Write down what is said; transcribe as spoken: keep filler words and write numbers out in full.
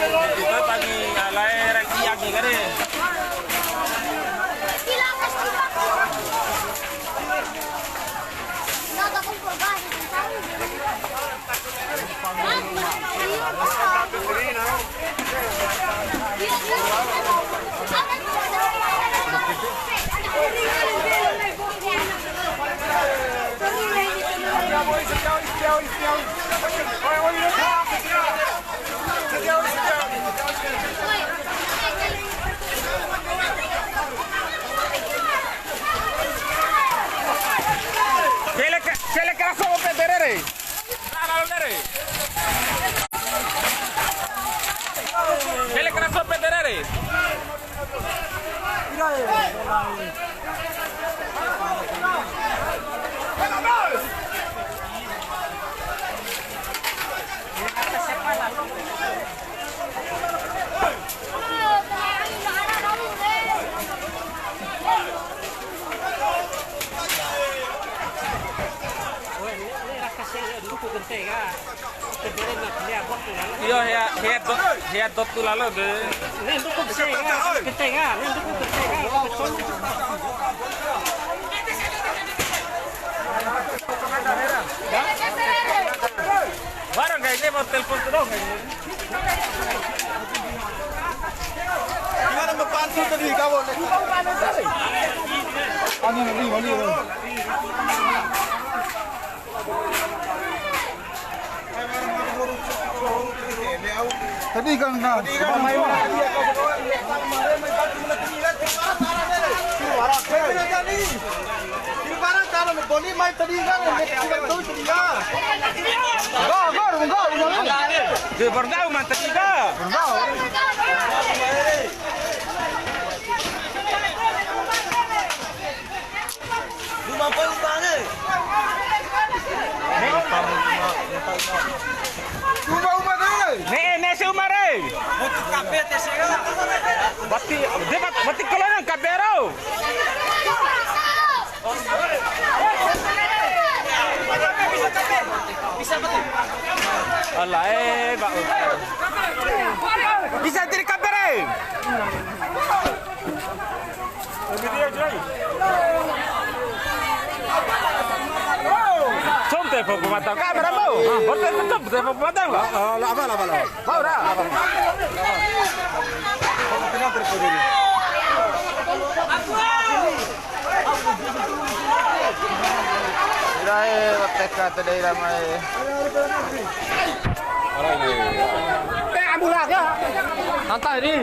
Kita pagi alai raki agi kare. Cele ka-, cele karaso pedere re. Cele karaso pedere re. Iyo, hea, hea do-, hea dotu lalo de. Barang kayak ini mau telepon terus. Gimana mau pantun tadi, kawan? Ani, ani, ani, ani. Tadi kan, kan. Boli mai tadi kan, enggak, enggak, enggak, enggak. Dia baru tahu, man, tadi kan. Baru tahu. Uma, uma, uma, uma. Uma, uma, uma. Ne'e, ne'e si uma re. Wati, de wati, wati kolonan kabero. Alae, Pak. Bisa jadi kabere. Som telepon pematang kamera mau. Hah, buat telepon, som telepon pematang, Pak. Oh, oh, lama, lama, lama. Kau dah. Irae, wateka te dei ramae. Ora ini. Eh, ambulans ya. Santai, Ri.